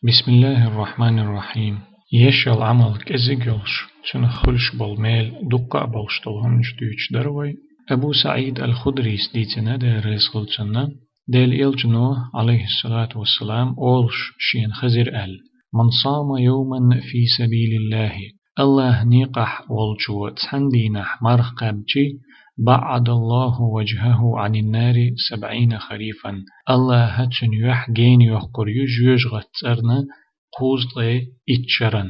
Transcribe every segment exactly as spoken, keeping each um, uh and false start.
بسم الله الرحمن الرحيم. Еш йола Ӏамал кӀезиг йолуш, цунах хуьлуш болу мел дуккха а болуш долу хӀуманаш дуьйцуш дара вай. Абу СаӀид ал-Худрийс дийцина, Дела реза хуьлда цунна, Делан Элчано, Ӏалайхиссалату вассалам, олуш шена хезира аьлла: «من صام يوما في سبيل الله», Аллахьан некъахь волчо цхьана дийнахь марха кхаьбчи, «بعد الله وجهه عن النار سبعين خريفا», Аллахьа цуьнан юьхь гена йоккхур ю жоьжахатин цӀарна кхузткъе итт шаран.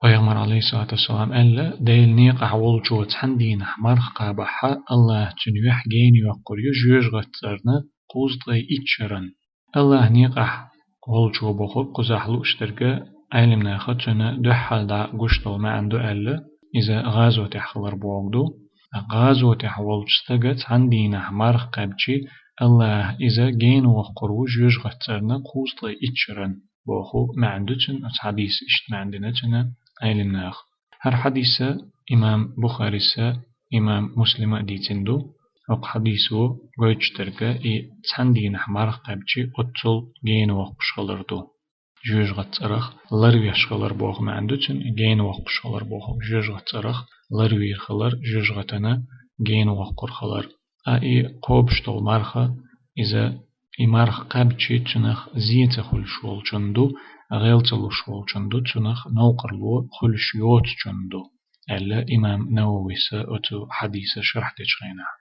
Пайхамара, Ӏалайхиссалату вассалам, аьлла: «Делан некъахь волчо цхьана дийнахь марха кхабахь, Аллахьа цуьнан юьхь гена йоккхур ю жоьжахатин цӀарна кхузткъе итт шаран». Аллахьан некъахь волчо бохург кхузахь лууш дерг, Ӏелимнаха цуьнан дуьххьара дӀа гуш долу маьӀна ду аьлла, иза гӀазотехь хилар бохург ду. ГӀазотехь волчу стага цхьана дийнахь марха кхаьбчи, Аллахьа иза гена воккхур ву жоьжахатин цӀарна кхузткъе итт шаран, боху маьӀна ду цуьнан, оцу хьадиса иштта маьӀна дина цуьнан Ӏелимнаха. ХӀара хьадис имам Бухарис а, имам Муслима а дийцина ду. ХӀокху хьадисо гойтуш дерг и цхьана дийнахь марха кхаьбчи оццул гена воккхуш хилар ду. Жоьжахатин цӀарах ларвеш хилар боху маьӀна ду цуьнан, гена воккхуш хилар боху, жоьжахатин цӀарах ларвийр хилар, жоьжахатана гена воккхур хилар. Ткъа и кхобуш долу марха, иза и марха кхаьбчи цунах зе ца хуьлуш волчун ду, гӀел ца луш волчун ду, цунах новкъарло хуьлуш йоцучун ду, аьлла имам Нававис оцу хьадиса шархь дечу хенахь.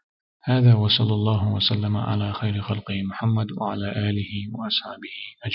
هذا وصلى الله وسلم على خير خلقه محمد وعلى آله وأصحابه أجمعين.